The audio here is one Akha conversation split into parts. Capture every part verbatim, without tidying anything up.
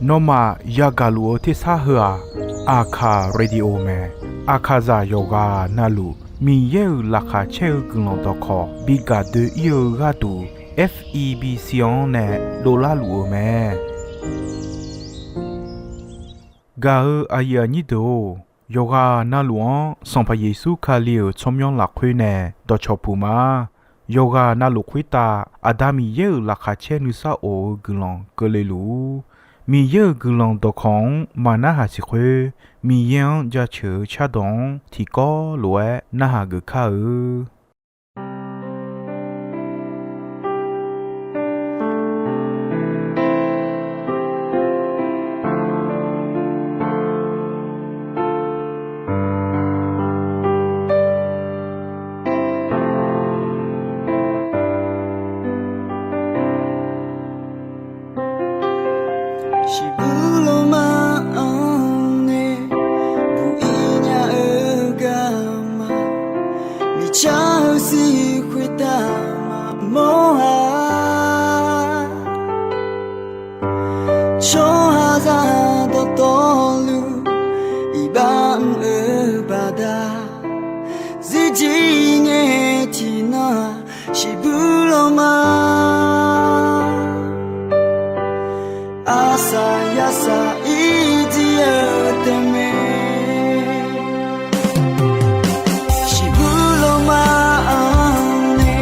Nawmaf yagaq luf-eu tersar heu-aq, Aqkaq Radio mae. Aqkaqzaq yawqghaq navluf Miqyaer-euq laqkhaq caer-eu guiqlanq dawqkawq bi gaq doe-ir-eu gharduq, F E B C-anr nae dovlar luf-euq mae. Gaq-eu aqyuif aqnyir deuq-or, yawqghaq navluf-anr Sanqpaq Yeqsur Kali-euq tsawrmyanr lafkhoer nae dawqcawq puq ma. Yawqghaq navluf khoertav Aqda Miqyaer-euq laqkhaq caer nuisar of-eu guiqlanq keuvle luf-ur. Miqyaer-euq guiqlanq dawqkawq-anr maqnarhaq siq khoer, Miqyaer-anr jaceuq-eu cardawq-anr tiqkawv lof-aer narhaq geuf kar-eu. Shiqbuq lawrma-anr nae buq-ir nya-eu garma, miqcar-eu sir khoertav maqmawr-a. Tsawrhaqzaq dawqtawvluf iqbax mr-eu baqda, zirjir ngae tiqnan-aq, shiqbuq lawrma arsaq yarsaq ir jir-eu tae mae. Shiqbuq lawrma-anr nae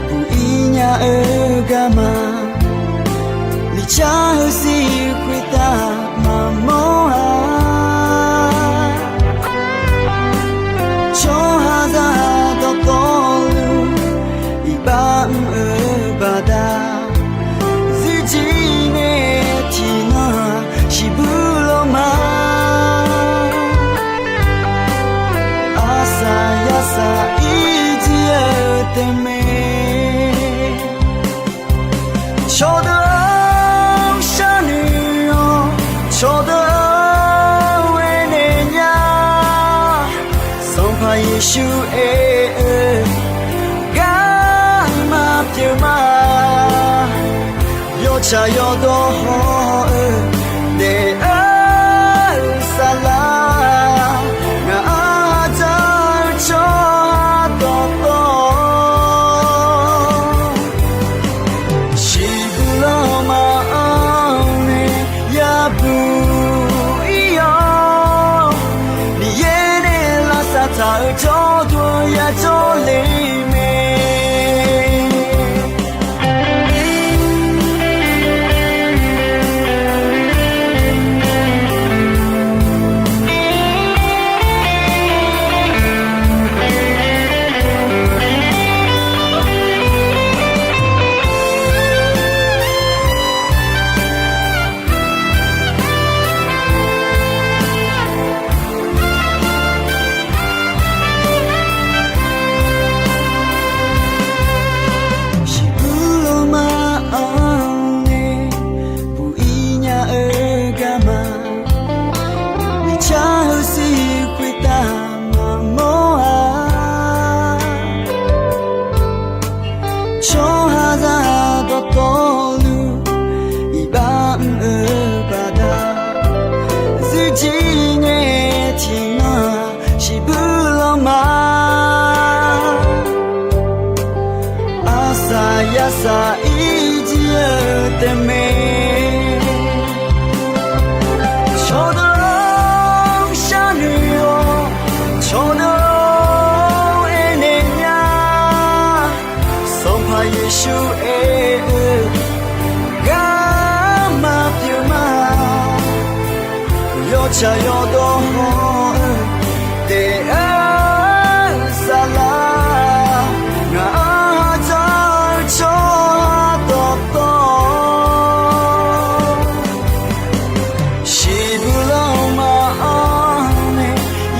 buq-ir nya-eu garma, miqcar-eu sir khoertav maqmawr-a. Tsawrhaqzaq dawqtawvluf iqbax mr-eu baqda, zirjir ngae tiqnan-aq, shiqbuq lawrma arsaq yarsaq ir jir-eu tae mae. Cawqdeuq-anr sharnoeq-awr, cawqdeuq-anr aernaeq nya. Sanqpaq Yeqsur aer-eu garma pyeuf ma. Yawtsaq yawdawr haw-eu daef-eu saflar, ngaq-anr dzaq-eu tsawrhaq dawqtawv, shiqbuq lawrma-anr nae yabuq ir-awr, Miqyaer nae lavsav taq-euq jawrduq yajawr le mae. Shiqbuq lawrma-anr nae buq-ir nya-eu garma, miqcar-eu sir khoertav maqmawr-a. Tsawrhaqzaq dawqtawvluf iqbax mr-eu baqda, zirjir ngae tiqnan-aq, shiqbuq lawrma arsaq yarsaq ir jir-eu tae mae. Cawqdeuq-anr sharnoeq-awr, cawqdeuq-anr aernaeq nya. Sanqpaq Yeqsur aer-eu garma pyeuf ma. Yawtsaq yawdawr haw-eu daef-eu saflar, ngaq-anr dzaq-eu tsawrhaq dawqtawv, shiqbuq lawrma-anr nae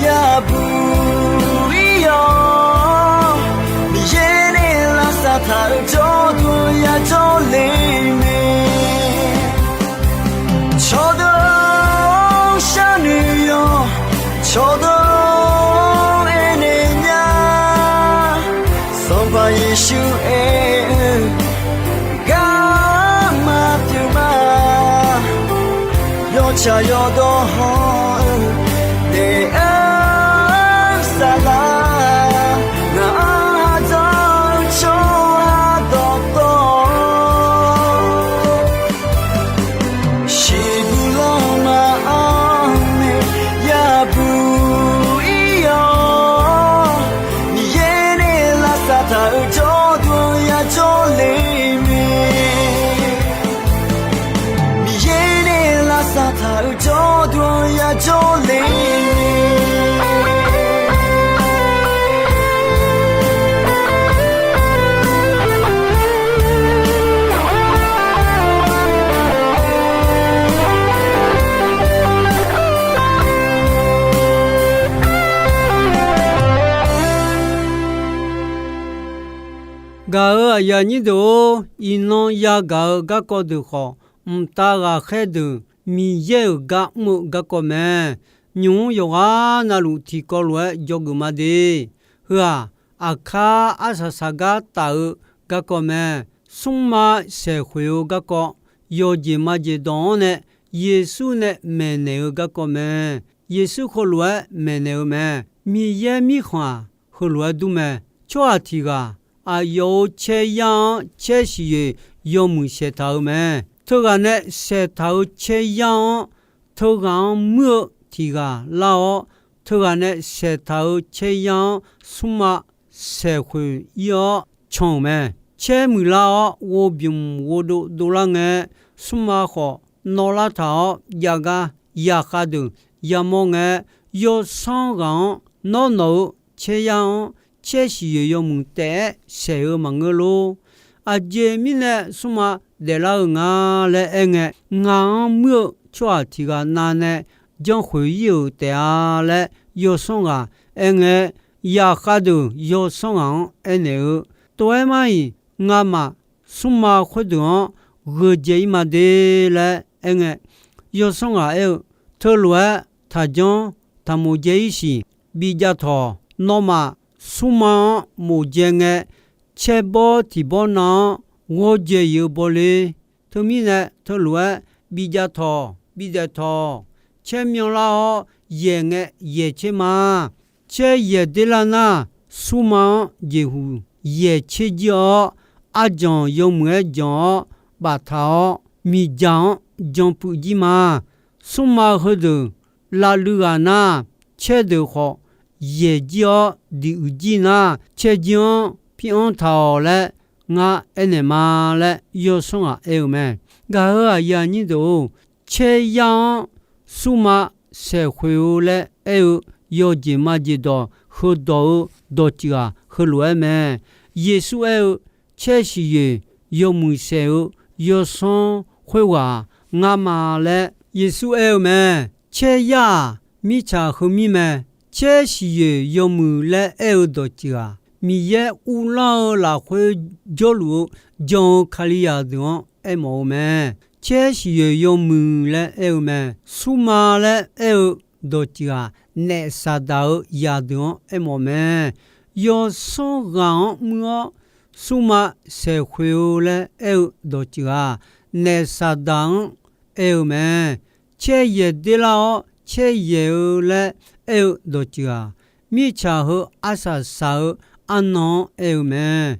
yabuq ir-awr, Miqyaer nae lavsav taq-euq jawrduq yajawr le mae. Cawqdeuq-anr sharnoeq-awr, Tsaq yawdawr hawr-eu daef-aer saflar, ngaq-anr ha dzanr-eu tsawrhaq dawqtawv, shiqbuq lanma-anr nae yabuq ir-awr, Miqyaer nae lavsav taq-euq jawrduq yajawr le mae. Miqyaer nae lavsav taq-euq jawrduq yajawr le mae. Gaq-euq aqyuif aqnyir deuq-or, iqnan yagaq-eu garkawv deuq khawf, mqtav ghaqkhaer deuq Miqyaer-euq gar mr-eu garkawv mae. Nymq-mr yawqghaq navluf tiqkawv lof-aer dzawgeuf ma de. Heu-aq, aqkar arsaq saqgar taf-eu garkawv mae. Smrma saeqkhoeq-eu garkawv, yawqjeq majeq dawq-anr nae Yeqsur nae maeqnaeq-eu garkawv mae. Yeqsur heulof-aer maeqnaeq-eu mae. Miqyaer Mirkhanq-aq, heulof-aer dur mae. Tsawrhaq tiq ghaq aqyawf-euq caeryar-anr caer siqyoeq yawmuiq saeqtaq-eu mae. Teughaq nae saeqtaq-euq caeryar-anr teughaq-anr muir-eu tiq ghaq lar-awr, teughaq nae saeqtaq-euq caeryar-anr smrma saeqkhoeq ir-awr can-euq mae. Caer muiqlar-awr, ghovbymq ghovdov dovlar ngae, smrma khawf nawvlar taq-awr jav gar yaqkhav deuq yamawr ngae, yawsanr ghaq-anr nawr nawq-euq caeryar-anr caer siqyoeq yawmuiq taef-aer saeq-eu maqngeur lor. Aqjeq mirnae smrma daeflar-eu nga laer aerngae, ngaq-anr muir-eu tsawrhaq tiq ghaq navnae janrkhoeq ir-euq taef-a laer yawsanr ghaq aerngae, yaqkhav deuq yawsanr ghaq-anr aernaeq-eu, tov-aer mar-iq, ngamaf smrma khoerdeuq-anr gheu dzae ir ma de laer aerngae, yawsanr ghaq aer-eu, teulof-aer taqjanr taqmof dzae ir siq. Bijav tawq, nawmaf smrma-anr mof dzae ngae, caer bawr tiq bawr nav-anr ghawr dzae iq-eu baw le. Teumirnae teulof-aer bijav tawq, bidaef tawq. Caer myanlar-awr yaeq ngae yaeq tser ma. Caer yaeq der lar nar, smrma-anr jeqhuq yaeq tser jir-awr, arjanq yawmuiq-aer janq-awr baftaq-awr, miqdzaq-anr jan puiv jir ma. Smrma heudeuq lavluiv ghaq nar, caer deuq khawf yaeq jir-awr diq uiq jir nar, caer jir-anr pir-anr taq-awq laer ngar aernaeq ma laer yawsanr ghaq aer-eu mae. Gaq-euq aqyuif aqnyir deuq-or, caer yar-anr smrma saeqkhoeq-eu laer aer-eu yawjeq majeq dawq heudawq-eu dawqtsuif-aq, heulof-aer mae. Yeqsur aer-eu, caer siqyoeq yawmuiq saeq-eu yawsanr khoerghaq-aq, ngar ma laer Yeqsur aer-eu mae. Caer yar-aq, mirtsaq heumir mae. Caer siqyoeq yawmuiq laer aer-eu dawqtsuif-aq, Miqyaer uvlanr-eu lafkhoer jawrluf-eu jan-eu Kalizaq deuq-anr aermawf-eu mae. Caer siqyoeq yawmuiq laer aer-eu mae. Smrma laer aer-eu dawqtsuif-aq, naef Saqdaq-eu zaqdeuq-anr aermawf mae. Yawsanr ghaq-anr muir-awr, smrma saeqkhoeq-eu laer aer-eu dawqtsuif-aq, naef Saqdaq-anr aer-eu mae. Caer yaeq der lar-awr caer yaeq-eu laer aer-eu dawqtsuif-aq, mirtsaq heu arsaq saq-eu arnan-anr aer-eu mae.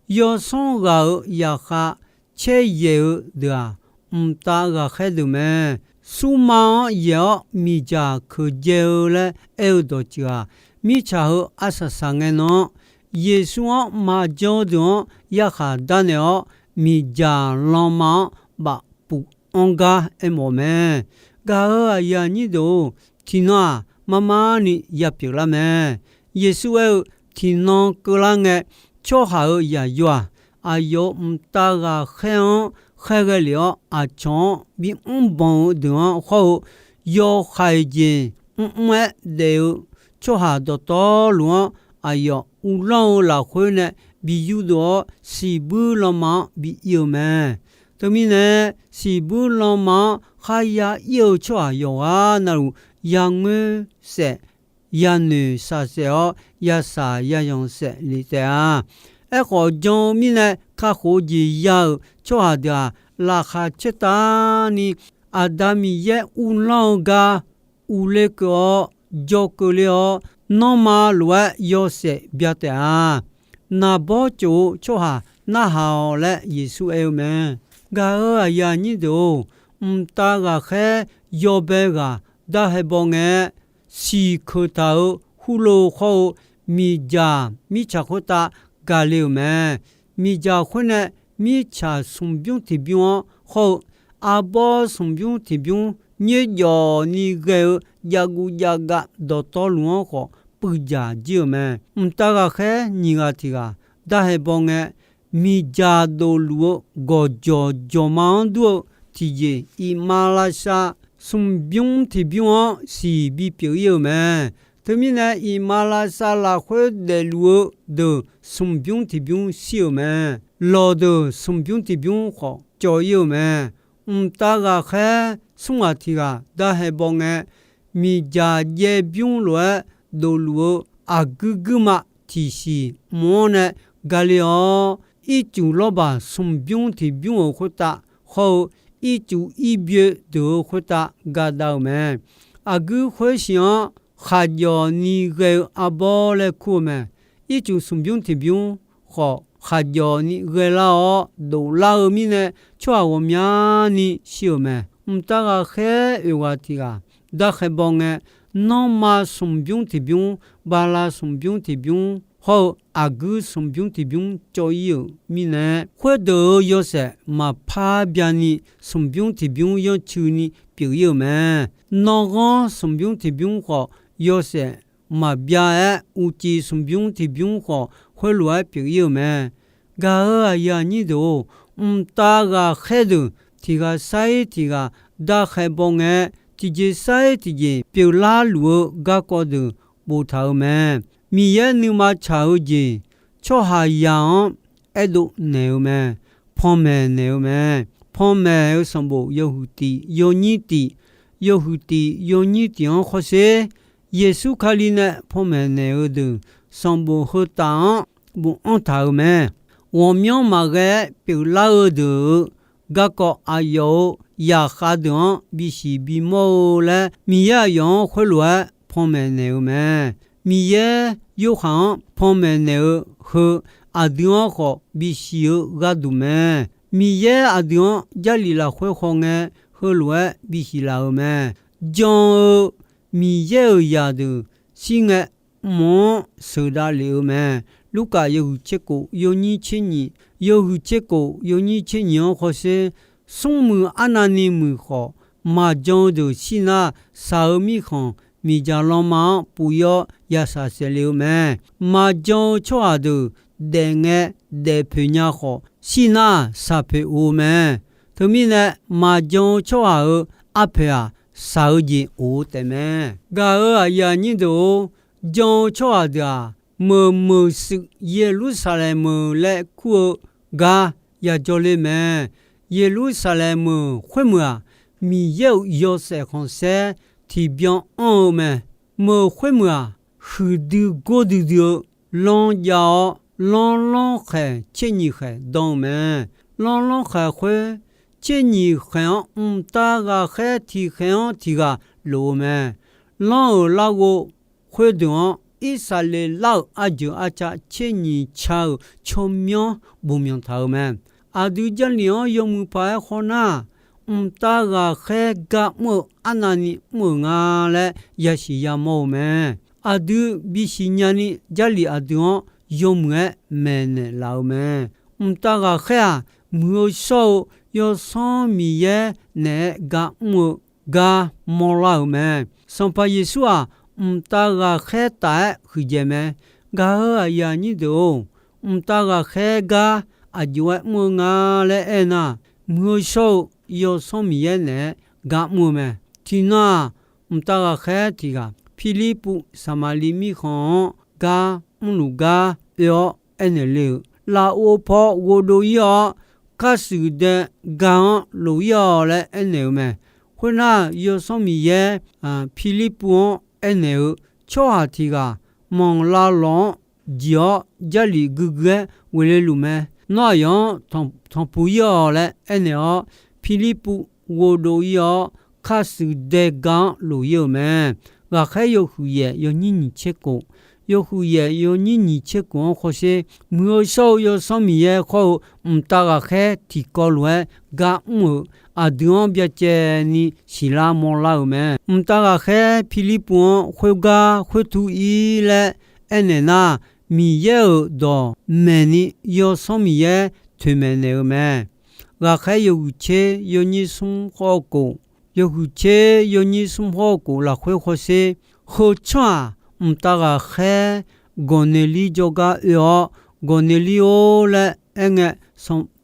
Yawsanr ghaq-euq zaqkhav caer yaeq-eu deuq-aq, mqtav ghaqkhaer deuq mae. Smrma-anr yaeq-awr miqdzaq keuqdzae-eu laer aer-eu dawqtsuif-aq, mirtsaq heu arsaq saq ngae nan-anr, Yeqsur-anr maqjan-eu deuq-anr yarkhaq darnaeq-awr, miqdzaq lanma-anr bafpuf anr gar aermawf mae. Gaq-euq aqyuif aqnyir deuq-or, tiqnan-aq, marmar ni yapyeuf lar mae. Yeqsur aer-eu, tiqnan keuvlar ngae, tsawrhaq-euq zaqyo-aq, aqyawf-euq mqtav ghaqkhaer-anr khaerghae lef-awr, aqcawq-anr bimr banq-eu deuq-anr hawr-eu, yawhaiq jeq mrmr-aer daef-eu tsawrhaq dawqtawvluf-anr, aqyawf uvlanr-eu lafkhoer nae bi yurdov-awr, siqbuir lanma-anr bi ir-eu mae. Teumirnae, siqbuir lanma-anr kharya ir-eu tsawrhaq yawqghaq navluf, yangoer saef, yanoeq shaqsaef-awr, yasaq yazanq saef lef taef-a. Aerkhawf, jan-eu mirnae kakhof-eu jeq ya-euq tsawrhaq deuq-aq, laqkhaq caertavni Aqda Miqyaer uvlanr-eu gar uvle keuv-awr, jawr keuvle-awr, nanrma lof-aer yawshaef bya taef-a. Naqbawr tsof-eu tsawrhaq narhaq-awq laer Yeqsur aer-eu mae. Gaq-euq aqyuif aqnyir deuq-or, mqtav ghaqkhaer yawbae ghaq darhae baw ngae, siq keuq taq-euq heulof khawr-eu, miqdzaq mirtsaq khoertav gaqle-euq mae. Miqdzaq khoer nae mirtsaq smqbymr tiqbymr-anr khawr-eu, arbawr smqbymr tiqbymr nyoerjawf ni ghae-eu javguv javgav dawqtawvluf-anr khawf puivdzaq jir-euq mae. Mqtav ghaqkhaer nyiq ghaq tiq ghaq darhae baw ngae, miqdzaq dofluf-eu gawqjawq jawqma-anr dur-eu tiqjeq, iqmalavshav smqbymr tiqbymr-anr siq bipyeuf ir-euq mae. Teumirnae, iqmalavshav lafkhoer daefluf-eu deuq smqbymr tiqbymr shir-euq mae. Lawqdeuq smqbymr tiqbymr khawf cawv ir-euq mae. Mqtav ghaqkhaer smr ghaq tiq ghaq darhae baw ngae, miqdzaq jaev bymr lof-aer dofluf-eu aqguir guirma tiqsiq mq-anr nae gale-awr, ircuf lawrbaq smqbymr tiqbymr-euq khoertav khawr-eu, ircuf irbyoe deuq-euq khoertav gadav-euq mae. Aqguir khoersiq-anr khaqjawf ni ghae-eu arbawr laer kur-eu mae. Ircuf smqbymr tiqbymr khawf, khaqjawf ni ghaelar-awr doflar-eu mirnae, tsawrhaq ghawqmyani shir-euq mae. Mqtav ghaqkhaer oeq ghaq tiq ghaq darkhae baw ngae, nanrma smqbymr tiqbymr, bala smqbymr tiqbymr hawr-eu aqguir smqbymr tiqbymr cawv ir-euq mirnae, khoerdeuq-euq yawshaef maqpar byani smqbymr tiqbymr yanrcuini pyeuf ir-euq mae. Nanrghanr smqbymr tiqbymr khawf, yawshaef maqbya-aer, uqcif smqbymr tiqbymr khawf, khoerlof-aer pyeuf ir-euq mae. Gaq-euq aqyuif aqnyir deuq-or, mqtav ghaqkhaer deuq tiq ghaq sair tiq ghaq darkhae baw ngae, tiqjeq sair tiqjeq pyeuflar luf-eu garkawv deuq boftaq-euq mae. Miqyaer nuima tsaq-eu jeq, tsawrhaqzaq-anr aerdov naeq-eu mae. Panmaeq naeq-eu mae. Panmaeq-eu sanqbof yawhuiq tif yawnyir tif, yawhuiq tif yawnyir tif-anr khawrsher, Yeqsur Kali nae panmaeq naeq-eu deuq sanqbof heu taf-anr bofanr taq-euq mae. Ghawqmyanr maqghae-aer pyeuflar-eu deuq-euq garkawv aqyawf-euq zaqkhav deuq-anr bisiq bimawr-eu laer, Miqyaer aqyawf-anr khoerlof-aer panmaeq naeq-eu mae. Miqyaer yorkhaq-anr panmaeq naeq-eu heu, aqdui-anr khawf bisiq-eu gharduq mae. Miqyaer aqdui-anr Jarlif lafkhoer khaw ngae, heulof-aer bisiq laf-euq mae. Jan-eu Miqyaer-euq zaqdeuq shir ngae, mq-anr sheuqdav lef-eu mae. Lurkaf yawhuiq tser kof yawnyir tser nyiq, yawhuiq tser kof yawnyir tser nyiq-anr khawrsher, smrmuiq arnavni muiq khawf, maqjan-eu deuq shir nar, shaq-eu mirkhanq miqdzaq lanma-anr puq ir-awr yashaq saef le-eu mae. Maqjan-eu tsawrhaq deuq daef ngae daef poeq nya khawf, shir nar shaq poeq of-eu mae. Teumirnae, maqjan-eu tsawrhaq-euq arpoeq-aq, shaq-eu jeq of-eu taefmae. Gaq-euq aqyuif aqnyir deuq-or, jan-eu tsawrhaq deuq-aq, meuq meuq shuif Yeqlursaqlaeq meuq laer kur-eu gar yajawr ler mae. Yeqlursaqlaeq meuq khoermeuq-aq, Miqyaer-euq yawshaef khanqsaer tiqbyan anr-eu mae. Meuq khoermeuq-aq, huiqdui gordui dui-eu lanr jav-awr, lanrlanr khaeq tser nyiq khaeq dan-eu mae. Lanrlanr khaeq khoer tser nyiq khaeq-anr mqtav ghaqkhaer tiq khaeq-anr tiq ghaq lof-eu mae. Lanr-euq larghov khoerdeuq-anr Irsaqleqlav-euq arjeuq arca tser nyiq ca-euq tsawrmyanr bof myanq taq-euq mae. Aqdui Jarlif-anr yawmuiq paq-aer khawf nar, mqtav ghaqkhaer gar mr-eu arnavni mr-euq nga laer yasiq yamawr-eu mae. Aqdui bisiq nyani Jarlif aqdui-anr yawmuiq-aer maeqnaeq laf-eu mae. Mqtav ghaqkhaer-aq, muiq-eu shawr-eu Yawsanr Miqyaer naeq-aer gar mr-eu gar mawrlar-euq mae. Sanqpaq Yeqsur-aq, mqtav ghaqkhaer taf-aer huiqdzaeq mae. Gaq-euq aqyuif aqnyir deuq-or, mqtav ghaqkhaer gar aqjox-aer mr-eu nga laer aernar, muiq-eu shawr-eu Yawsanr Miqyaer naeq-aer gar mr-eu mae. Tiqnan-aq, mqtav ghaqkhaer tiq ghaq Pirlirpuv Saqmaqliv mirkhanq-anr gar mrluf gar oe-awr aernaeq le-euq, lafov paw ghovdov ir-awr, karshuif dae ga-anr lof ir-awq laer aernaeq-eu mae. Khoernar, Yawsanr Miqyaer Pirlirpuv-anr aernaeq-eu, tsawrhaq tiq ghaq manqlav lawq-anr jeq-awr Jarlif guigui-aer ghoeq le luf mae. Nawr aqyawf-anr tanqpuq ir-awq laer aernaeq-awr, Pirlirpuv ghovdov ir-awr, kar shuif dae ga-anr lof ir-euq mae. Ghaqkhaer yawhuiq yaef yawnyir nyiq tser kof, yawhuiq yaef yawnyir nyiq tser kof-anr hawsher, Muiq-eu shawr-eu Yawsanr Miqyaer khawr-eu mqtav ghaqkhaer tiqkawv lof-aer gar mr-euq aqdui-anr byacaevni siqlar mawrlar-euq mae. Mqtav ghaqkhaer Pirlirpuv-anr khoergar khoertu ir laer aernaeq nar, Miqyaer-euq dawq maeqni Yawsanr Miqyaer toeqmaeq naeq-eu mae. Ghaqkhaer yawhuiq tser yawnyir smr khawr-eu kof, yawhuiq tser yawnyir smr khawr-eu kof lafkhoer hawsher, heu tsanr-aq, mqtav ghaqkhaer Gawqneqlir jawrgar oe-awr, Gawqneqlir-or laer aerngae,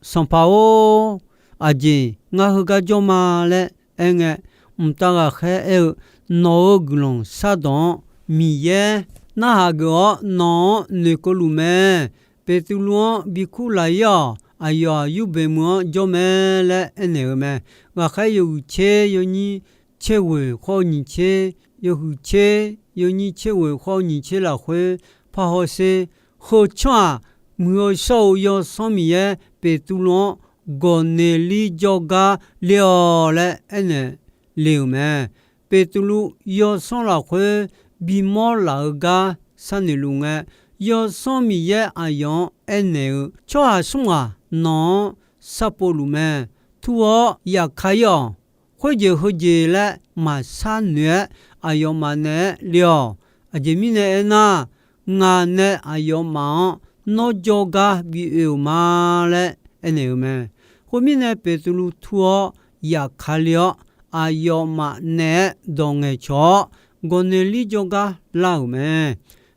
Sanqpaq-or, aqjeq ngar heugar jawr ma laer aerngae, mqtav ghaqkhaer aer-eu, Nawq-euq guiqlanq shardawq-anr Miqyaer narhaq geuf-awr nawq-anr noeqkeuv luf mae. Beqtuvluv-anr bi kurlaq ir-awq. Aqyawf-aq, Yurbeq meuq-anr jawr mae laer aernaeq-eu mae. Ghaqkhaer yawhuiq tser yawnyir tser ghoeq khawr-eu nyiq tser, yawhuiq tser yawnyir tser ghoeq khawr-eu nyiq tser lafkhoer par hawsher, heu tsanr-aq, Muiq-eu shawr-eu Yawsanr Miqyaer Beqtuvluv-anr Gawqneqlir jawrgar le-awq laer aernaeq le-euq mae. Beqtuvluv yawsanr lafkhoer bimawr laf-eu gar sharnoeq luf ngae, Yawsanr Miqyaer aqyawf-anr aernaeq-eu, Tsawrhaq smr ghaq nawq-anr sharpov luf mae. Tur-awr yafka ir-awq. Khoerjeq heujeq laer maqshar noeq-aer, aqyawfmaf naeq-aer le-awq. Aqjeq mirnae aernar, ngaq nae aqyawfmaf-anr nawr jawrgar bi oe-euq ma laer aernaeq-eu mae. Khoermirnae, Beqtuvluv tur-awr yafka le-awr, aqyawfmaf naeq-aer dawq ngaeqcawq-awr, Gawqneqlir jawrgar lar-euq mae.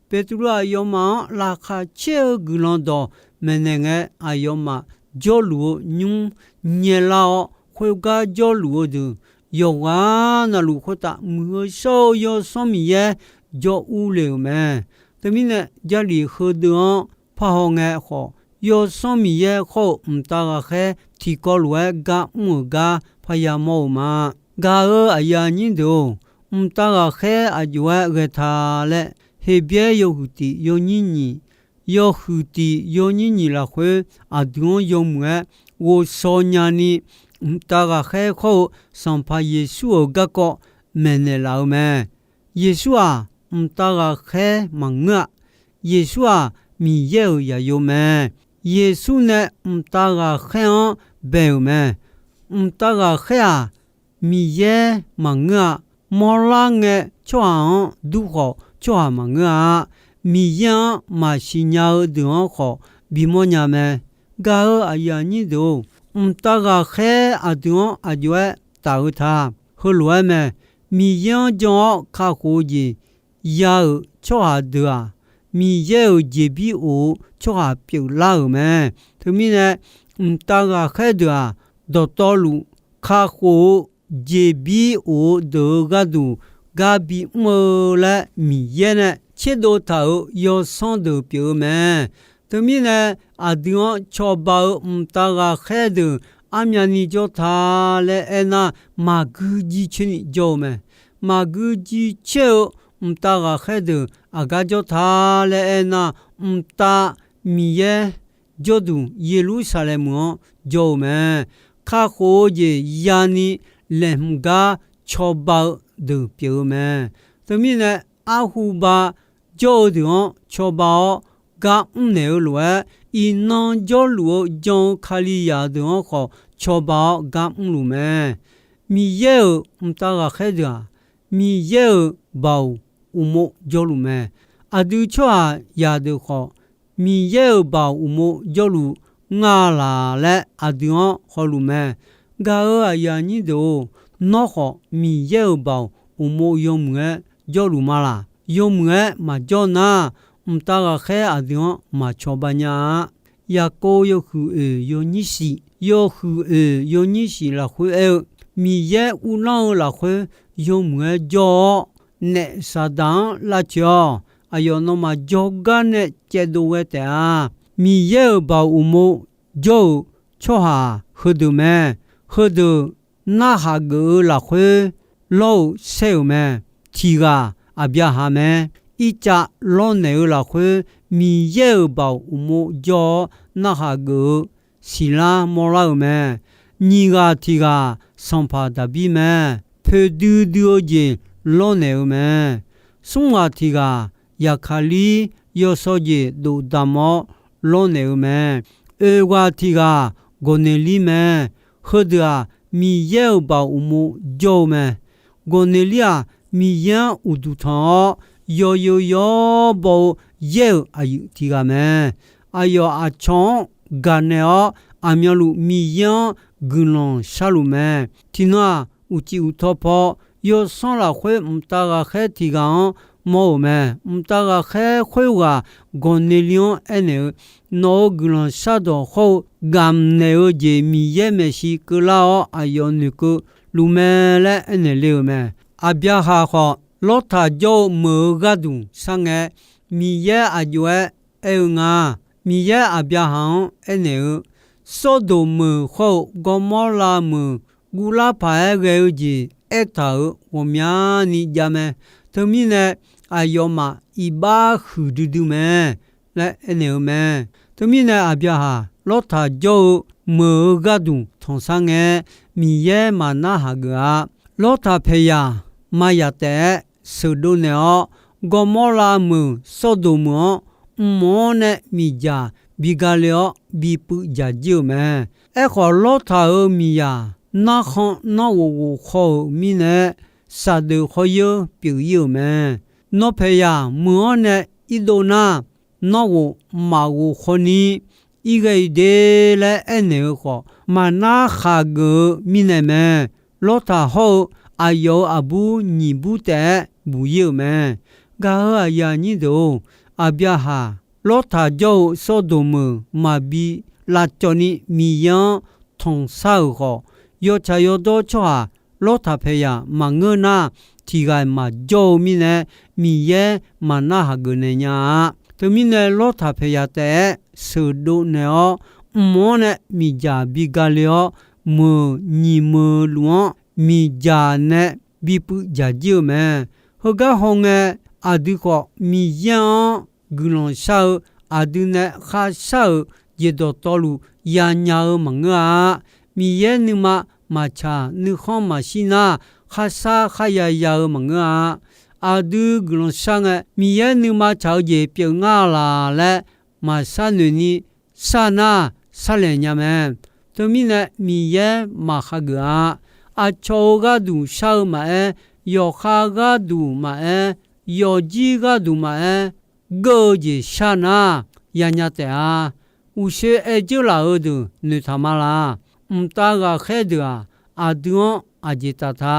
Beqtuvluv aqyawfmaf-anr laqkhaq caer-eu guiqlanq dawq maeqnaeq ngae, aqyawfmaf jawrluf-eu nymr nyaelar-awr, khoergar jawrluf-eu deuq yawqghaq navluf khoertav Muiq-eu shawr-eu Yawsanr Miqyaer jawr urle-euq mae. Teumirnae, Jarlif heudeuq-anr parhaw ngae khawf, Yawsanr Miqyaer khawr-eu mqtav ghaqkhaer tiqkawv lof-aer gar mr-euq gar parya mawr-eu ma. Gaq-euq aqyuif aqnyir deuq-or, mqtav ghaqkhaer aqjox-aer ghae ta laer, Heqbyaer yawhuiq tiq yawnyir nyiq, yawhuiq tiq yawnyir nyiq lafkhoer aqdui-anr yawmuiq-aer ghovshaw nyani, mqtav ghaqkhaer khawr-eu Sanqpaq Yeqsur-euq garkawv maeqnaeq laf-eu mae. Yeqsur-aq, mqtav ghaqkhaer maqngeur-a. Yeqsur-aq, Miqyaer-euq zaqyo mae. Yeqsur nae mqtav ghaqkhaer-anr bae-euq mae. Mqtav ghaqkhaer-aq, Miqyaer maqngeur-a. Mawrlar ngae tsawrhaq-anr dur khawf, tsawrhaq maqngeur-a. Miqyaer-anr maqsiq nya-eu deuq-anr khawf, bimawr nya mae. Gaq-euq aqyuif aqnyir deuq-or, mqtav ghaqkhaer aqdui-anr aqjox-aer taf-eu ta. Heulof-aer mae. Miqyaer-anr jan-awr kakhof-eu jeq ya-euq tsawrhaq deuq-aq, Miqyaer-euq jeqbir of-eu tsawrhaq pyeuflar-euq mae. Teumirnae, mqtav ghaqkhaer deuq-aq, dawqtawvluf kakhof-eu jeqbir of-eu deuq-euq gharduq gar bimr-eu laer Miqyaer nae tserdov taq-euq yawsanr deuq pyeuf-eu mae. Teumirnae, aqdui-anr cawba-eu mqtav ghaqkhaer deuq armyavni jawr ta laer aernar, maqgui jiv coer ni jawr-eu mae. Maqgui jiv coer-eu mqtav ghaqkhaer deuq aqgar jawr ta laer aernar, mqtav Miqyaer jawrduq Yeqlursaqlaeq meuq-anr jawr-eu mae. Kakhof-eu jeq yani laeqhmq gar cawba-eu deuq pyeuf-eu mae. Teumirnae, arhu ba jawr-eu deuq-anr cawba-awr gar mrnaeq-eu lof-aer, iqnan jawrluf-eu jan-eu Kalizaq deuq-anr khawf cawba-awr gar mrluf mae. Miqyaer-euq mqtav ghaqkhaer deuq-aq, Miqyaer-euq baoq uqmov jawrluf mae. Aqdui tsawrhaqzaq deuq khawf, Miqyaer-euq baoq uqmov jawrluf nga laq laer aqdui-anr hawluf mae. Gaq-euq aqyuif aqnyir deuq-or, nawr khawf Miqyaer-euq baoq uqmov yawmuiq-aer jawrluf ma laq? Yawmuiq-aer maqjawr nar, mqtav ghaqkhaer aqdui-anr maqcawba nya-a. Yaqkov yawhuiq oeq yawnyir shif, yawhuiq oeq yawnyir shif lafkhoer aer-eu, Miqyaer uvlanr-eu lafkhoer yawmuiq-aer jawr-awr, naef Saqdaq-anr lavcoeq-awq. Aqyawf nawmaf jawrgar nae caevdov ghae taef-a. Miqyaer-euq baoq uqmov jawr-euq tsawrhaq heudeuq mae. Heudeuq narhaq geuf-eu lafkhoer lawr-eu saer-euq mae. Tiq ghaq Aqbyaqhaq mae. Irtsav lawrnaeq-eu lafkhoer Miqyaer-euq baoq uqmov jawr-awr narhaq geuf-eu siqlar mawrlar-euq mae. Nyiq ghaq tiq ghaq sanqpaq Daqbir mae. Poeqdui dui-eu jeq lawrnaeq-eu mae. Smr ghaq tiq ghaq Yaqkaqlir yawsaw jeq dofdamq-awr lawrnaeq-eu mae. Oeq ghaq tiq ghaq Gawqneqlir mae. Heudeuq-aq, Miqyaer-euq baoq uqmov jawr-eu mae. Gawqneqlir-aq, Miqyaer-anr uqduq tanq-awr, yawzeu yawbaw-eu yaer-euq aqyuif tiq ghaq mae. Aqyawf aqcawq-anr gaqnaeq-awr, aqmyanluf Miqyaer-anr guiqlanq sharluf mae. Tiqnan-aq, uqcif uqtaw paw yawsanr lafkhoer mqtav ghaqkhaer tiq ghaq-anr mawr-euq mae. Mqtav ghaqkhaer khoerghaq Gawqneqlir-anr aernaeq-eu, Nawq-euq guiqlanq shardawq hawr-eu gamq naeq-eu jeq Miqyaer maeqshi keuvlar-awr, aqyawf noeqkeuv luf mae laer aernaeq le-euq mae. Aqbyaqhaq khawf, Lawrtaq jawr-eu meuq-eu gharduq sharngae, Miqyaer aq jov-aer aer-eu nga. Miqyaer Aqbyaqhaq-anr aernaeq-eu, Sawrdoq meuq hawr-eu Gawrmawrlav meuq guvlar paq-aer ghae-eu jeq aertaq-euq ghawqmyani jav mae. Teumirnae, aqyawfmaf iqbax huiqdui dui mae laer aernaeq-eu mae. Teumirnae, Aqbyaqhaq Lawrtaq jawr-eu meuq-eu gharduq tanqsar ngae, Miqyaer maqnar haq geuf-a. Lawrtaq paeqyaq mayaq taef-aer sheuqdov naeq-awr, Gawrmawrlav meuq Sawrdoq meuq-anr mq-anr nae miqdzaq bi gale-awr, bipuiv dzaq jir-euq mae. Aerkhawf, Lawrtaq-euq miqyaq narkhan nanrghof ghof khaw-euq mirnae, saqdeuf khawr yeur pyeuf ir-euq mae. Nawr paeqyaq meuq-anr nae irdov nar, nanrghof maqghof khawni irghae-i de laer aernaeq-eu khawf, maqnar khaq geuf-eu mirnae mae. Lawrtaq hawr-eu aqyawf-euq aqbur nyiq bur taef-aer buq ir-euq mae. Gaq-euq aqyuif aqnyir deuq-or, Aqbyaqhaq Lawrtaq jawr-eu Sawrdoq meuq maqbi lavcawv ni Miqyaer-anr tanqsar-euq khawf, yawtsaq yawdawr tsawrhaq Lawrtaq paeqyaq maqngeur nar, tiq ghaq maqjawr-eu mirnae, Miqyaer maqnar haq geuf naeq nya-a. Teumirnae, Lawrtaq paeqyaq taef-aer sheuqdov naeq-awr, mq-anr nae miqdzaq bi gale-awr, meuq nyiq meuq luf-anr miqdzaq nae bipuiv dzaq jir-euq mae. Heugar hawngae, aqdui khawf Miqyaer-anr guiqlanq shar-eu, aqdui nae kharshar-euq jeq dawqtawvluf yanya-eu maqngeur-a. Miqyaer nuima maqtsaq nuikhanr maqshir nar, kharshar kharya ya-eu maqngeur-a. Aqdui guiqlanq shar ngae, Miqyaer nuima tsaq-eu jeq pyeuf ngar laq laer maqshar noeqni shar nar, sharlaeq nya mae. Teumirnae, Miqyaer maqhageuf-a. Aqcawq-euq gharduq shar-eu maqaer, yawqha gharduq maqaer, yawfjir gharduq maqaer, geur-eu jeq shar nar, yanya taef-a. Uqshoe aer dzeurlaf-eu deuq noeqtaq ma laq. Mqtav ghaqkhaer deuq-aq, aqdui-anr aqjeq taf ta.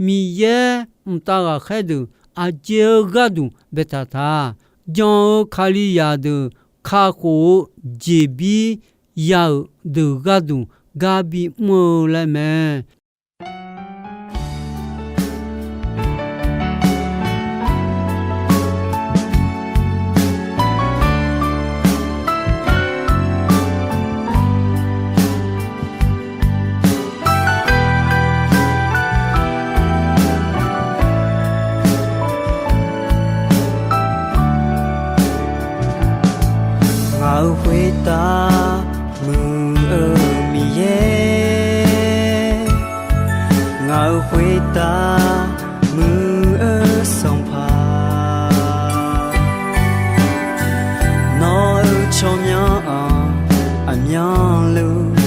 Miqyaer mqtav ghaqkhaer deuq aqjeq-eu gharduq baetaq ta. Jan-eu Kalizaq deuq kakhof-eu jeqbir ya-euq deuq gharduq gar bimr-eu laer mae. Ngaq-euq khoertav muiq-eu Miqyaer, ngaq-euq khoertav muiq-eu Sanqpaq, nawq-euq tsawrmyanr-anr aqmyanluf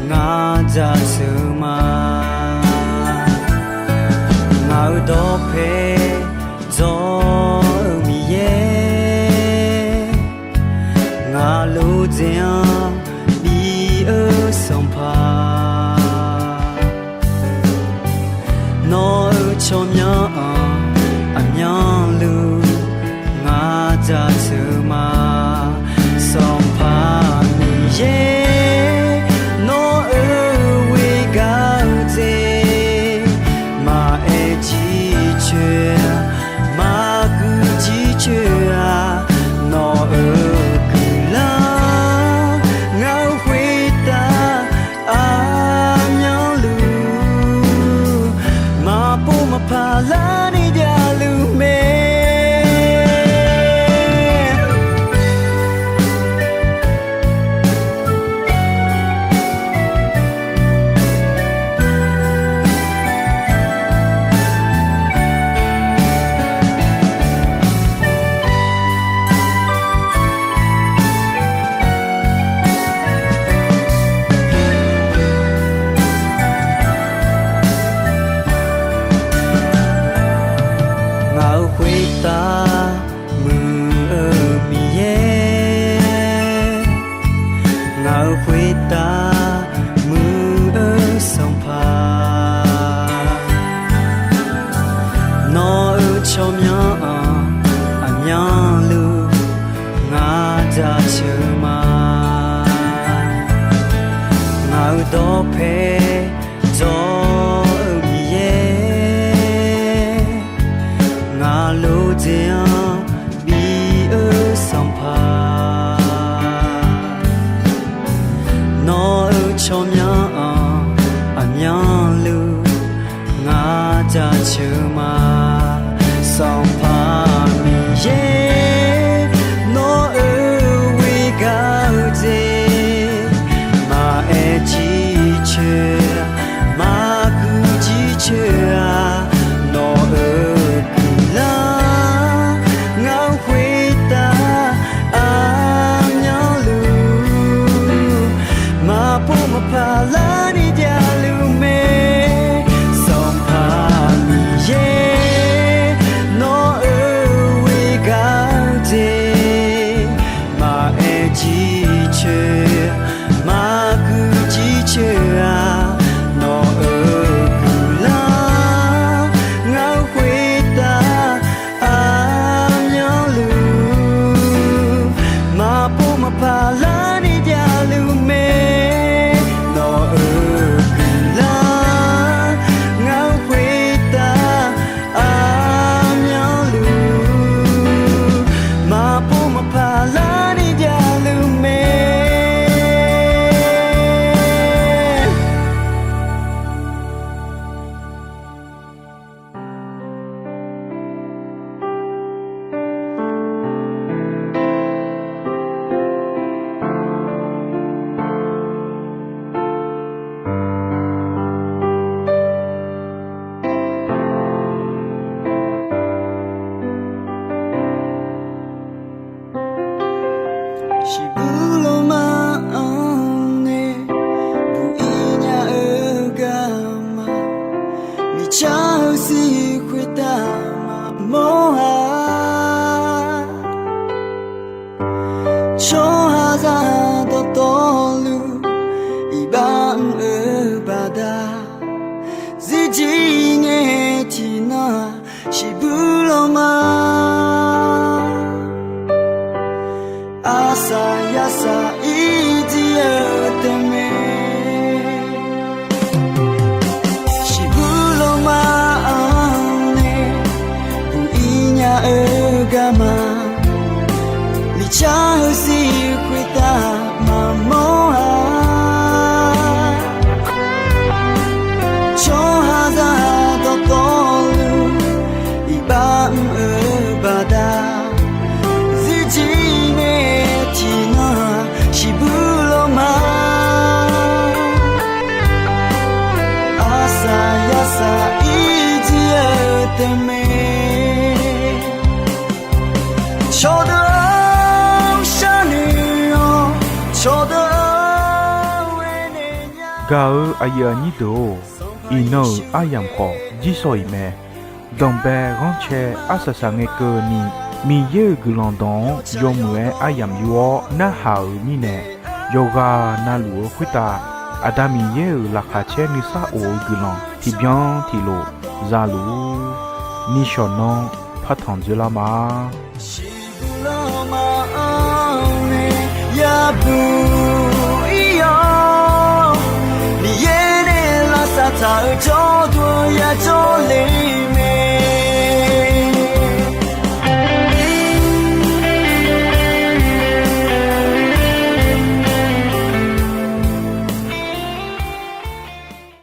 ngar jaceuq ma. Ngaq-euq dawqpae dzawr-eu Miqyaer, ngaq lof dzaeq-anr bi-eu Sanqpaq, nawq-euq tsawrmyanr-anr aqmyanluf ngar jaceuq ma. Sanqpaq Miqyaer, nawq-euq ghoergar-eu dzaeq maqaer ciqcoer ceuq ma. Sanqpaq Miqyaer, nawr-euq ghoer gaq-eu jeq, maqaer jircoer, maqguq jircoer-aq, nawq-euq guiqlanq ngar-anr khoertav aqmyanluf, maqpov maqpaq larni javluf mae. Sanqpaq Miqyaer, nawr-euq ghoer gaq-eu jeq, maqaer jircoer, maqguq jircoer-aq, nawq-euq guiqlanq ngar-anr khoertav aqmyanluf, maqpov maqpaq larni javluf mae. Nawq-euq guiqlanq ngar-anr khoertav aqmyanluf, maqpov maqpaq larni javluf mae. Shiqbuq lawma-anr nae buq-ir nya-eu garma, miqcar-eu sir khoertav maqmawr-a. Tsawrhaqzaq dawqtawvluf iqbax mr-eu baqda, zirjir ngae tiqnan-aq, shiqbuq lawma, arsaq yarsaq irjir-eu taefmae. Shiqbuq lawma-anr nae buq-ir nya-eu garma, miqcar-eu sir khoertav maqmawr-a. Tsawrhaqzaq dawqtawvluf iqbax mr-eu baqda, zirjir nae tiqnan-aq, shiqbuq lawma, arsaq yarsaq irjir-eu taefmae. Cawqdeuq-anr sharnoeq-awr, cawqdeuq-anr ghae nae nya. Gaq-eu aqyuif aqnyir deuq-or, iqnan-euq aryamq khawf jirsawq iq mae. Danqbae ghanrcae arsaq saqngae keuvni, Miqyaer-euq guiqlanq dawq-anr yawmuiq-aer aryamq yur-awr narhaq-euq mirnae, yawqghaq navluf-eu khoertav Aqda Miqyaer-euq laqkhaq caer nuisar of-eu guiqlanq tiqbyan tiqlof zaluf-ur. Nishawq nanr partanq dzoerlar ma. Shiqbuq lawma-anr nae yabuq ir-awr, Miqyaer nae lavsav taq-euq jawrduq-eu yajawr